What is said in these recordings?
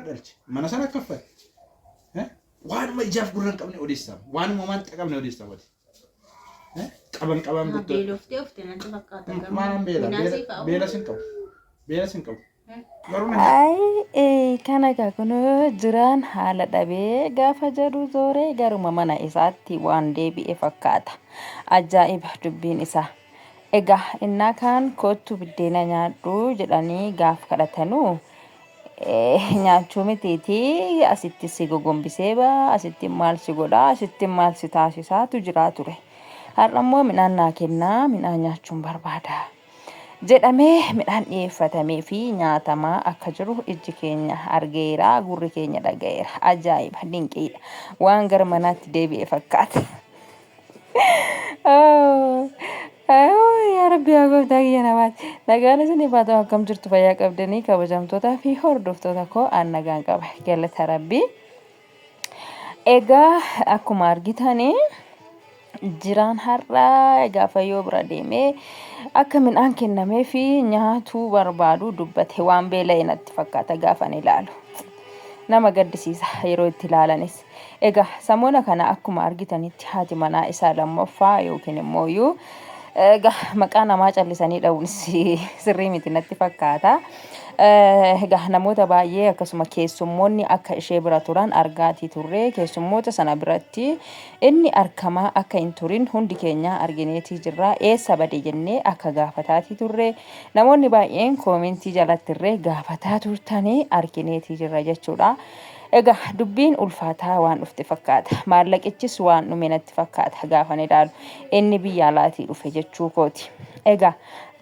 dhalche. Mana sana kaffale. Waanuma ijaaf gurra hin qabne odeessaama. Waanuma waan qabne odeessaama. Qaban qaban guddoo. Beeloftee ufte natti fakkaata. Maalaan beela. Beela sin qabu. Beela sin qabu. Garuu na Ayi kana egaa kun jiraan haala dhabee gaafa jedhu zooree garuma mana isaatti waan deebi'e fakkaata. Ajaa'iba dubbiin isaa. Egaa innaa kaan koottu biddeena nyaadhu jedhanii gaaf kadhatanuu nyaachuu mitiitii asitti si gogombisee ba'a asitti maal si godha asitti maal si taasisaatu jiraa ture. Har'a immoo midhaan naa kennaa midhaan nyaachuun barbaada. Jedhamee midhaan dhiyeeffatamee fi nyaatamaa akka jiru ijji keenya argeera gurri keenya dhaga'eera. Ajaa'iba dinqiidha. Waan gara manaatti deebi'e fakkaata. Yaa Rabbi yaa gooftaa kiyya namaati. Nagaan isiniif haa ta'u akkam jirtu fayyaa qabdanii kabajamtootaa fi hordoftoota koo an nagaan qaba galata Rabbii. Egaa akkuma argitanii jiraan har'a egaa fayyoo bira deemee akka midhaan kennamee fi nyaatuu barbaadu dubbate waan beela'e natti fakkaata gaafan ilaalu. Nama gaddisiisa yeroo itti ilaalanis. Egaa samoona kana akkuma argitanitti haati manaa isaa lammaffaa yookiin immoo iyyuu egaa maqaa namaa callisanii dha'uunis sirrii miti natti fakkaata. Egaa namoota baay'ee akkasuma keessummoonni akka ishee bira turan argaatii turre keessummoota sana biratti inni arkamaa akka hin turin hundi keenya argineetii jirra eessa bade jennee akka gaafataatii turre namoonni baay'een koomentii jalattirree gaafataa turtanii argineetii jirra jechuudha. Egaa dubbiin ulfaataa waan dhufte fakkaata. Maallaqichis waan dhume natti fakkaata gaafan ilaalu. Inni biyya alaatii dhufe jechuu kooti. Egaa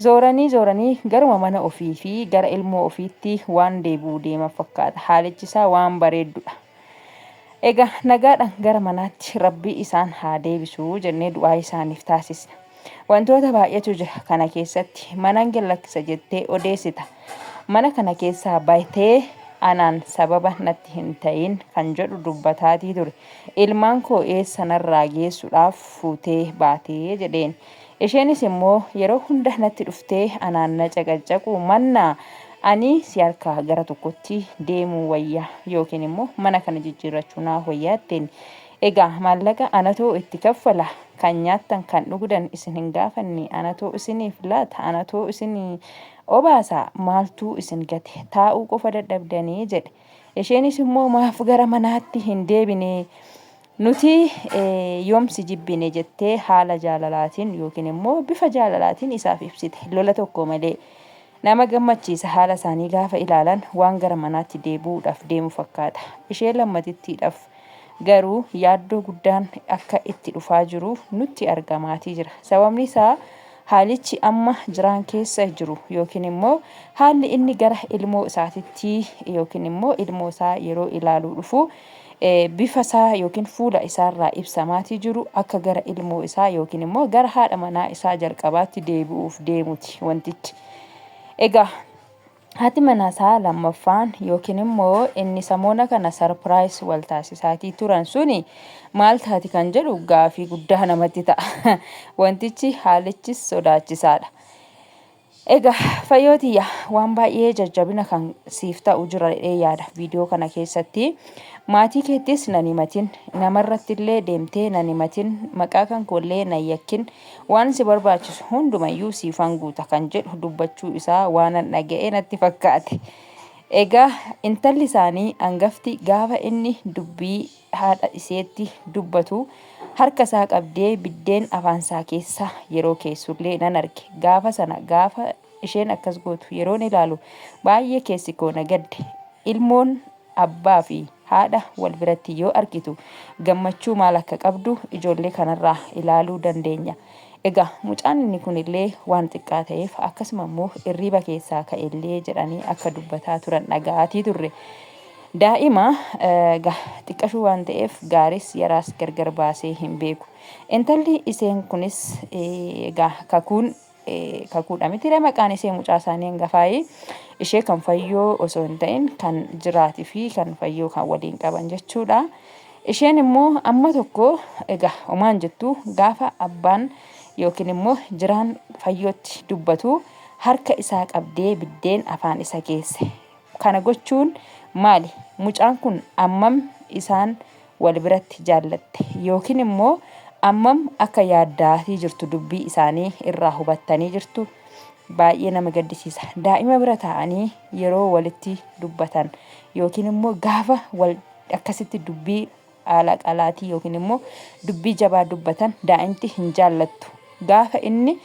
zooranii zooranii garuma mana ofii fi gara ilmoo ofiitti waan deebi'uu deeman fakkaata. Haalichi isaa waan bareeddudha. Egaa nagaadhaan gara manaatti Rabbi isaan haa deebisu jennee du'aa isaaniif taasisna. Wantoota baay'eetu jira kana keessatti. Manan gad lakkisa jettee odeessita. Mana kana keessaa baytee anaan sababa natti hin ta'in kan jedhu dubbataatii ture. Ilmaan koo eessa narraa geessuudhaaf fuutee baatee jedheen. Isheenis immoo yeroo hunda natti dhuftee anaan na caqaccaquu mannaa ani si harkaa gara tokkotti deemuu wayya yookiin immoo mana kana jijjiirrachuu naaf wayya jetteen. Egaa maallaqa anatu itti kaffala, kan nyaattan kan dhugdan isin hin gaafanne anatu isiniif laata, anatu isin obaasa, maaltu isin gate, taa'uu qofa dadhabdanii jedhe. Isheenis immoo maaf gara manaatti hin deebine, nuti yoom si jibbine jettee haala jaalalaatiin yookiin immoo bifa jaalalaatiin isaaf ibsite lola tokko malee. Nama gammachiisa haala isaanii gaafa ilaalan waan gara manaatti deebi'uudhaaf deemu fakkaata. Ishee lammatittiidhaaf garuu yaaddoo guddaan akka itti dhufaa jiru nutti argamaatii jira. Sababni isaa haalichi amma jiraan keessa jiru yookiin immoo haalli inni gara ilmoo isaatitti yookiin immoo ilmoo isaa yeroo ilaaluu dhufu bifa isaa yookiin fuula isaarraa ibsamaatii jiru akka gara ilmoo isaa yookiin immoo gara haadha manaa isaa jalqabaatti deebi'uuf deemuti wantichi. Egaa haati manaa isaa lammaffaan yookiin immoo inni samoona kana sarpiraayis wal taasisaatii turan suni maal taati kan jedhu gaafii guddaa namatti ta'a. Wantichi haalichis sodaachisaadha. Egaa fayyoo tiyya waan baay'ee jajjabina kan siif ta'u jira jedhee yaada viidiyoo kana keessatti. Maatii keettis nan himatin, namarratti illee deemtee nan himatin, maqaa kan koollee nan yakkin, waan si barbaachisu hundumayyuu siifan guuta kan jedhu dubbachuu isaa waanan dhaga'e natti fakkaate. Egaa intalli isaanii angafti gaafa inni dubbii haadha iseetti dubbatu harka isaa qabdee biddeen afaan isaa keessa yeroo keessullee nan arge. Gaafa sana gaafa isheen akkas gootu yeroon ilaalu baay'ee keessi koo na gadde. Ilmoon abbaa fi haadha wal biratti yoo argitu gammachuu maal akka qabdu ijoollee kanarraa ilaaluu dandeenya. Egaa mucaan inni kunillee waan xiqqaa ta'eef akkasuma immoo irriiba keessaa ka'ellee jedhanii akka dubbataa turan dhaga'aatii turre. Daa'ima egaa xiqqashuu waan ta'eef gaaris yaraas gargar baasee hin beeku. Intalli iseen kunis egaa kakuun kakuudha mitire maqaan isee mucaa isaanii hangafaayi ishee kan fayyoo osoo hin ta'in kan jiraatii fi kan fayyoo kan waliin qaban jechuudha. Isheen immoo amma tokko egaa homaan jettu gaafa abbaan yookiin immoo jiraan fayyootti dubbatu harka isaa qabdee biddeen afaan isa geesse. Kana gochuun Maali mucaan kun ammam isaan wal biratti jaallatte yookiin immoo ammam akka yaadda'aatii jirtu dubbii isaanii irraa hubattanii jirtu? Baay'ee nama gaddisiisa. Daa'ima bira taa'anii yeroo walitti dubbatan yookiin immoo gaafa wal akkasitti dubbii haala qalaatii yookiin immoo dubbii jabaa dubbatan daa'imti hin jaallattu. Gaafa inni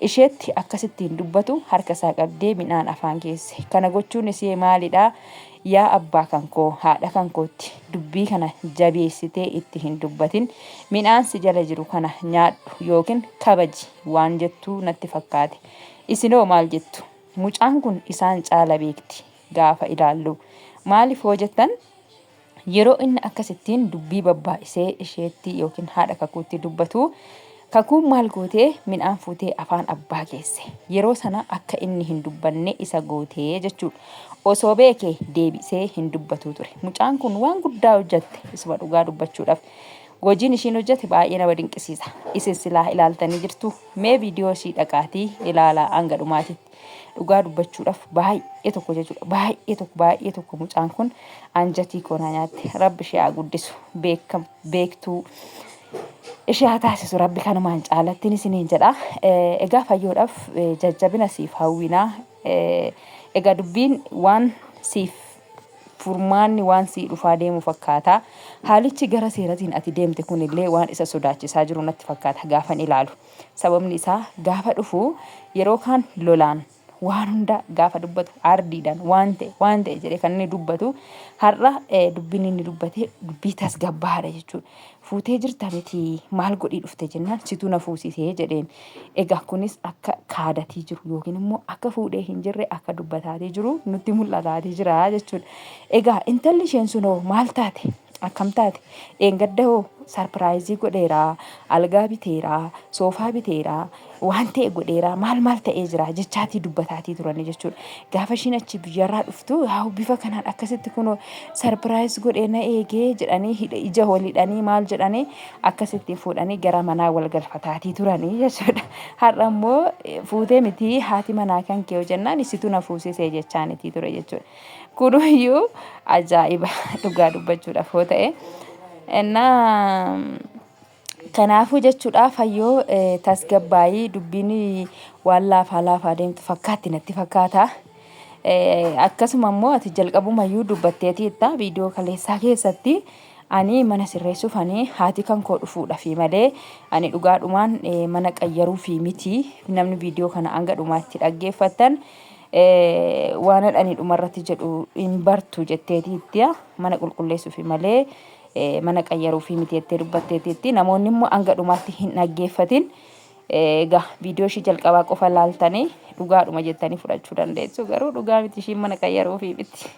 isheetti akkasittiin dubbatu harka isaa qabdee midhaan afaan keesse. Kana gochuun isee maalidha? Yaa abbaa kan koo haadha kan kootti dubbii kana jabeessitee itti hin dubbatin midhaan si jala jiru kana nyaadhu yookiin kabaji waan jettuu natti fakkaate. Isinoo maal jettu? Mucaan kun isaan caala beekti gaafa ilaallu. Maaliif hoo jettan Yeroo inni akkasittiin dubbii babbaay'isee isheetti yookiin haadha kakuutti dubbatu, kakuun maal gootee midhaan fuutee afaan abbaa geesse. Yeroo sana akka inni hin dubbanne isa gootee jechuudha. Osoo beeke deebisee hin dubbatuu ture. Mucaan kun waan guddaa hojjatte isuma dhugaa dubbachuudhaaf. Hojiin ishiin hojjate baay'ee nama dinqisiisa. Isin silaa ilaaltanii jirtu mee viidiyoo ishii dhaqaatii ilaalaa hanga dhumaatitti. Dhugaa dubbachuudhaaf baay'ee tokko jechuudha. Baay'ee tokko baay'ee tokko mucaan kun anjatii koo naa nyaatte. Rabbi ishee haa guddisu. Beekam beektuu ishee haa taasisu rabbi kanumaan caalattiin isiniin jedha. Egaa fayyoodhaaf jajjabina siif hawwinaa. Egaa dubbiin waan siif furmaanni waan sii dhufaa deemu fakkaata. Haalichi gara seeratiin ati deemte kunillee waan isa sodaachisaa jiru natti fakkaata gaafan ilaalu. Sababni isaa gaafa dhufu yeroo kaan lolaan waan hunda gaafa dubbatu ardiidhaan waan ta'e waan ta'e jedhee kan inni dubbatu har'a dubbiin inni dubbate dubbii tasgabbaadha jechuudha. Fuutee jirta miti maal godhii dhufte jennaan situ na fuusisee jedheen. Egaa kunis akka kaadatii jiru yookiin immoo akka fuudhee hin jirre akka dubbataatii jiru nutti mul'ataatii jira jechuudha. Egaa intalli isheen sunoo maal taate? Akkam taate? Dheengadda hoo sarpiraayizii godheera, algaa biteera, soofaa biteera, waan ta'e godheera, maal maal ta'ee jira jechaatii dubbataatii turanii jechuudha. Gaafa ishiin achi biyyarraa dhuftu yaa bifa kanaan akkasitti kunoo sarpiraayiz godhee na eegee jedhanii hidha ija wal hidhanii maal jedhanii akkasitti fuudhanii gara manaa wal galfataatii turanii jechuudha. Har'a immoo fuutee miti haati manaa kan kee yoo jennaan isitu na fuusisee jechaanitii ture jechuudha. Kunuyyuu ajaa'iba dhugaa dubbachuudhaaf yoo ta'e. Innaa kanaafuu jechuudha fayyoo tasgabbaayii dubbiin waan laafaa laafaa deemtu fakkaatti natti fakkaata. Akkasuma immoo ati jalqabumayyuu dubbatteetiitta viidiyoo kaleessaa keessatti ani mana sirreessuuf ani haati kan koo dhufuudhafi malee ani dhugaadhumaan mana qayyaruufi miti namni viidiyoo kana hanga dhumaatti dhaggeeffattan waan ani dhumarratti jedhu hin bartu jetteetiitti mana qulqulleessuufi malee mana qayyaruufi miti jettee dubbatteetiitti namoonni immoo hanga dhumaatti hin dhaggeeffatin egaa viidiyoo ishii jalqabaa qofa laaltanii dhugaadhuma jettanii fudhachuu dandeessu garuu dhugaa miti ishiin mana qayyaruufi miti.